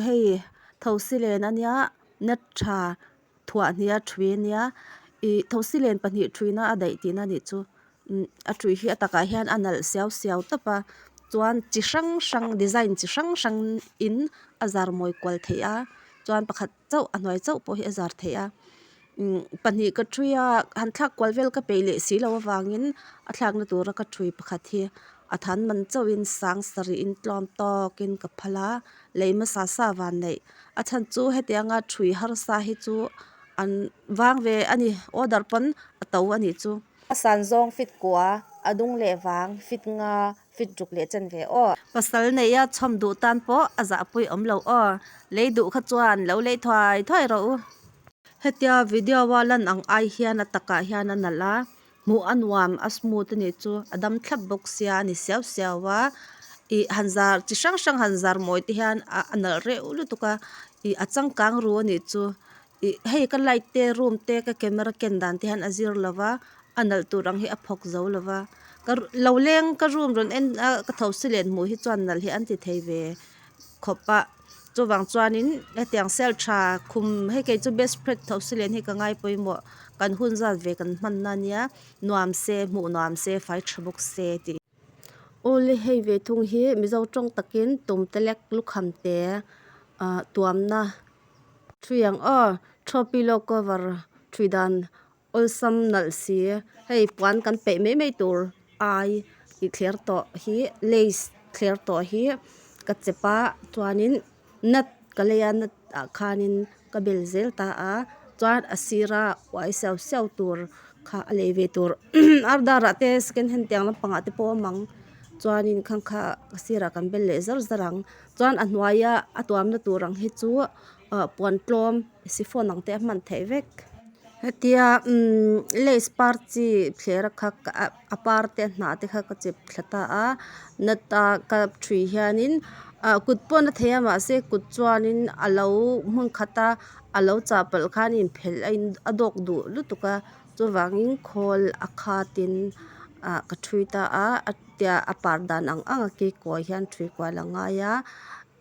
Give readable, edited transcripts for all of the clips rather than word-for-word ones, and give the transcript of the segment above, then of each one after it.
hei thosi len ania net tha thuah hnih a thui ania ih thosi len pahnih thuina a daih tihna anih chu umm a thui hi a takah hian a nalh siau siau tawp a chuan chi hrang hrang design chi hrang hrang in a zar mawi kual theih a chuan pakhat chauh a hnuai chauh pawh hi a zar theih a umm pahnih ka thui a han thlak kual vel ka peih leh si loh avangin a thlakna tura ka thui pakhat hi a than man chauhin sang sarih in tlawm tawkin ka phal a lei hmasa sa van neih a chhan chu hetianga thui harsa hi chu an vang ve a ni order pawn a to a nih chu. A san zawng fit kua a dung leh vang fit nga fit ruk leh chen ve aw. Pasal neia chhawm duh tan pawh a zahpui awm lo aw. Lei duh kha chuan lo lei thuai thuai rawh u. Hetia video a lan ang ai hian a takah hian a nalh a, hmuh a nuam a smooth a nih chu a dam thlap bawk sia a ni siau siau a, ih han zar chi hrang hrang han zar mawi te hian a nalh reuh lutuk a, ih a changkang ru a nih chu. Ih hei ka light te room te ka camera ken dan te hian a zir lo va a nalh tur ang hi a phawk zo lo va ka lo leng ka room rawn en a ka tho si len hmuh hi chuan nalh hi an ti thei ve khawp a chuvang chuanin hetiang sel tha khum hei kei chu best friend tho si len hi ka ngai pawimawh kan hun zat ve kan hman na ania nuam se hmuh nuam se fai tha bawk se tih. Awle hei ve thung hi mizo tawng takin tum te lek lukham te ah tuamna. Thui ang aw throw pillow cover thui dan awlsam nalh si hei puan kan peih mai mai tur ai tih thler tawh hi lace thler tawh hi ka chep a chuanin nut ka lei a nut ah khanin ka bel zel ta a chuan a sira uai siau siau tur kha a lei ve tur ar dar ah te second hand tiang lampang ah te pawh a awm ang chuanin khang kha a sirah kan bel leh zar zar ang. Chuan a hnuaia a tuamna tur ang hi chu ah puan tlawm chiffon ang te a hman theih vek. Hetia umm lace par chi thler a kha a par te a hnah te kha ka chep thla ta a nut a ka thui hianin ah kut pawn a thei a mahse kut chuanin a lo hmun khat a a lo chah palh khan a inphelh a in a dawk duh lutuk a chuvangin khawl a khatin ah ka thui ta a a tia a par dan ang ang a ki kawi hian thui kual a ngai a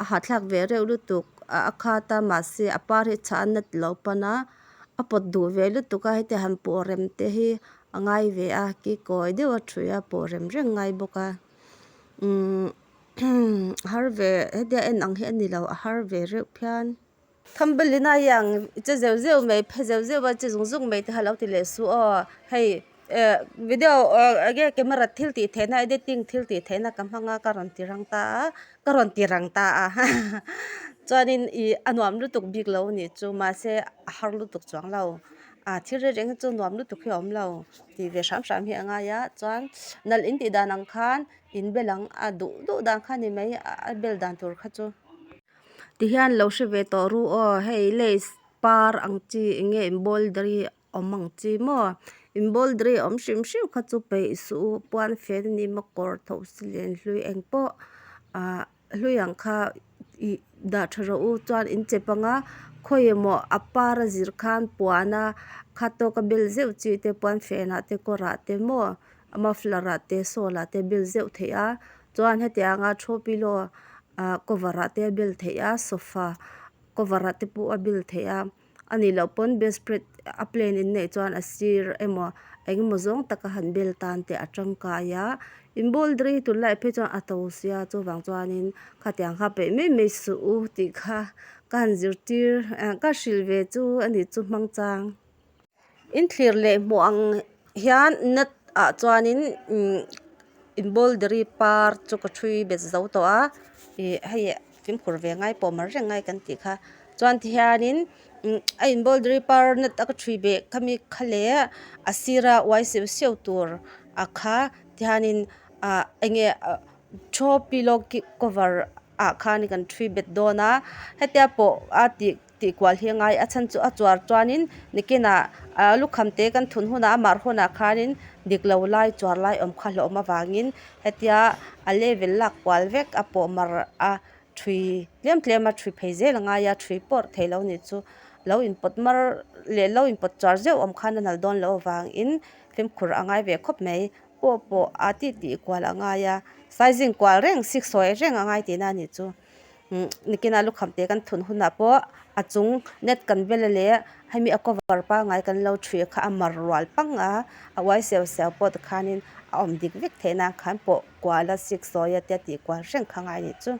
a hahthlak ve reuh lutuk a khat a mahse a par hi chhah a na ti lo pan a a pawt duh ve lutuk a heti han pawh rem te hi a ngai ve a ki kawi deuh a thui a pawh rem reng ngai bawk a umm har ve hetia en ang hi a ni lo a har ve reuh phian. Thumbelina hi ang che zeuh zeuh mai phe zeuh zeuh a che zung zung mai te kha lo ti leh suh aw hei eh video eng nge camera thil tih theihna editing thil tih theihna ka hmang a ka rawn ti rang ta a ka rawn ti rang ta a chuanin ih a nuam lutuk bik lo a nih chu mahse a har lutuk chuang lo ah thil reng reng hi chu nuam lutuk hi a awm lo tih ve hram hram hi a ngai a chuan nalh in tih dan ang khan in bel ang a duh duh dan kha a ni mai a bel dan tur kha chu. Tihian lo hre ve tawh ru aw hei lace par ang chi eng nge embroidery awm ang chi maw embroidery awm hrim hrim kha chu peih suh u puan fen a ni maw kawr tho si len hlui eng pawh ah hlui ang kha ih dah tha rawh u chuan in chep ang a khawi emaw a par a zir khan puan a khat tawk a bel zeuh chi te puan fen ah te kawr ah te maw muffler ah te shawl ah te bel zeuh theih a chuan hetianga throw pillow ah cover ah te a bel theih a sofa cover ah te pawh a bel theih a anih loh pawn bedspread a plain in neih chuan a sir emaw eng emaw zawng taka han bel tan te a tangkai a embroidery tunlai phei chuan a to sia chuvang chuanin khatiang kha peih mai mai suh u tih kha ka han zirtir ah ka hrilh ve chu a nih chu hmang chang. In thlir leh hmuh ang hian nut ah chuanin imm embroidery par chu ka thui bet zo tawh a ih hei fimkhur ve ngai pawh mar reng ngai kan tih kha chuan tihianin imm a embroidery par nut a ka thui beh khami kha leh a sira uai seuh seuh tur a kha tihianin ah eng nge throw pillow cover ah khan kan thui bet dawn a hetia pawh a tih. Tih kual hi a ngai a chhan chu a chuar chuanin nikinah ah lukham te kan thun hunah a mar hunah khanin dik lo lai chuar lai awm kha hlawm avangin hetia a level lak kual vek a pawh mar a thui tlem tlem a thui phei zel a ngai a thui pawrh thei lo nih chu lo inpawt mar leh lo inpawt chuar zeuh awm khan a nal dawn loh avangin fimkhur a ngai ve khawp mai pawh pawh a tih tih kual a ngai a sizing kual reng siksawi reng a ngai tihna a nih chu. Nikinah lukham te kan thun hunah pawh a chung net kan bel a leh hemi a cover pangngai kan lo ṭhui kha a mar rual pang a, a uai seu seu pawh tikhanin a awm dik vek theih nan khan pawh kual a siksawi a tia tih kual reng kha ngai anih chu.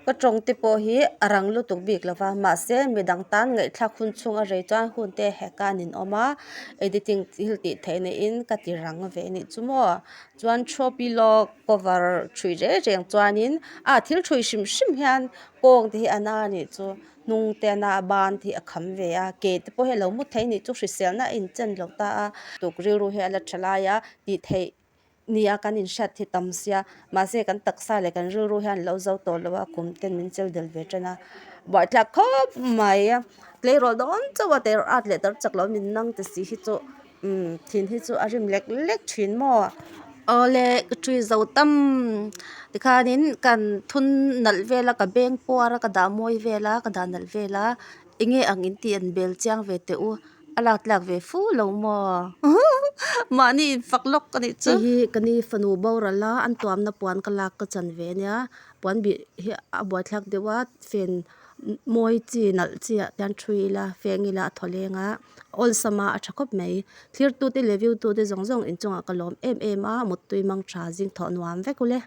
Ka tawng te pawh hi a rang lutuk bik lo va mahse midang tan ngaihthlak hun chhung a rei chuan hun te hek a nin awm a editing thil tih theih niin ka ti rang ve anih chu maw chuan throw pillow cover ṭhui reng reng chuanin a thil ṭhui hrim hrim hian kawng te hi a na anih chu hnung te a na a ban te hi a kham ve a ke te pawh hi a lo mu thei anih chu hriselna a inchen lo ta a tuk rilru hi a la ṭha lai a tih theih. Nia kan inhriat hi tam sia mahse kan taksa leh kan rilru hian lo zo tawh lo a kum ten min chel del ve tan a buaithlak khawp mai a tleirawl dawn chauh a ter at leh tar chak lo min nang ti si hi chu umm thin hi chu a rim lek lek thin maw. Awle ka ṭui zo tam tikhanin kan thun nalh vel a ka beng puar a ka dah mawi vel a ka dah nalh vel a enge ang in tih an bel chiang ve teh u. A lak tlak ve fu lo maw? Mahni infak lawk a nih chu. Hei hi ka ni fanu boral a, an tuamna puan ka lak ka chan ve ania. Puan bih hi a buaithlak deuh a, fen mawi chi nalh chi ah hian thui ila feng ila a thaw leng a, awlsam a a tha khawp mai. Thlir tute leh view tute zawng zawng inchungah ka lawm em em a, muttui mang tha zing thawh nuam vek ule.